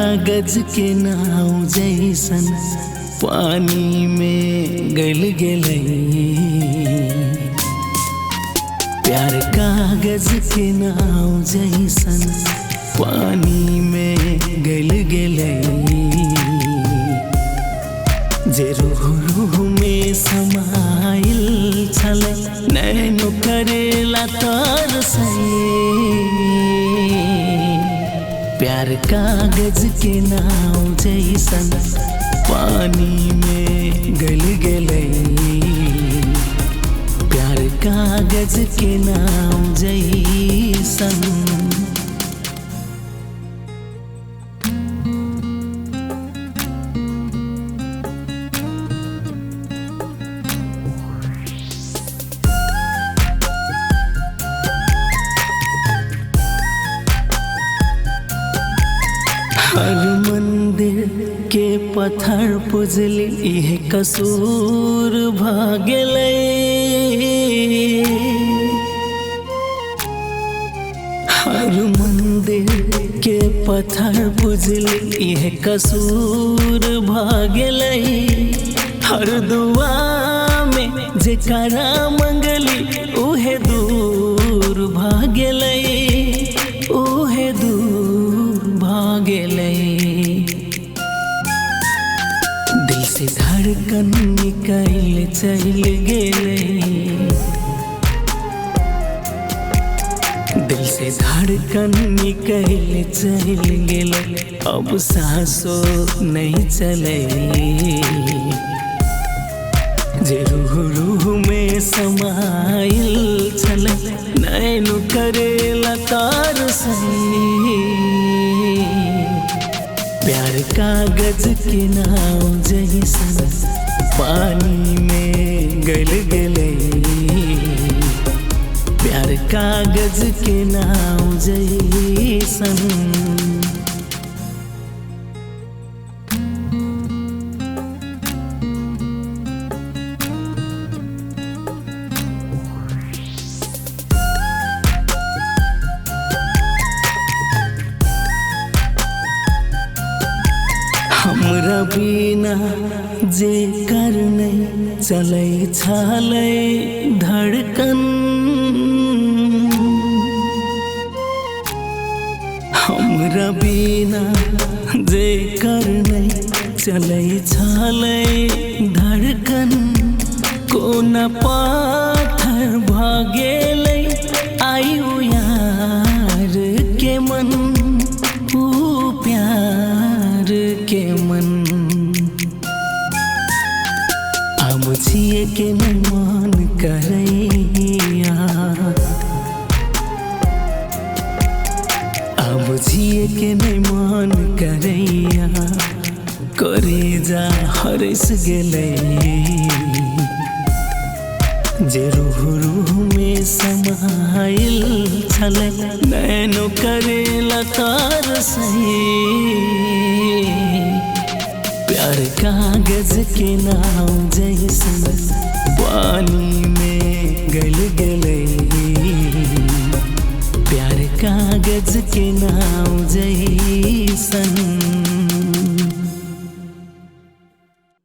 कागज के नाव जैसन पानी में गल गेलै। प्यार कागज के नाव जैसन पानी में गल गेलै। जे रूह रूह में समाइल छलै नैनो करेला तरसै। प्यार कागज के नाव जैसन पानी में गल गेलै। प्यार कागज के नाव जैसन। हर मंदिर के पत्थर पुजली इहे कसूर भ गेलै। हर मंदिर के पत्थर पुजली इहे कसूर भ गेलै। हर दुआ में जेकरा मंगली उहे दूर भ गेलै, उहे दूर भ गेलै। दिल से धड़कन निकल चल गेलै। दिल से धड़कन निकल चल गेलै, अब सांसो नहीं चले। जे रूह रूह में समाइल छलै नैनो करेला तरसै। प्यार कागज के नाव जैसन पानी में गल गेलै। प्यार कागज के नाव जैसन। हमरा बिना जे कर नहीं चलै छलै धड़कन। हमरा बिना जे कर नहीं चलै छलै धड़कन। कोना पाथर भ गेलै आयु यार के मन, ऊ प्यार के मन। अब जिए के नहीं मन करैया, अब जिए के नहीं मन करैया, करेजा हरस गेलै। जे रूह रूह में समाइल छलै नैनो करेला तरसै। प्यार कागज के नाव जैसन पानी में गल गेलै। प्यार कागज के नाव जैसन।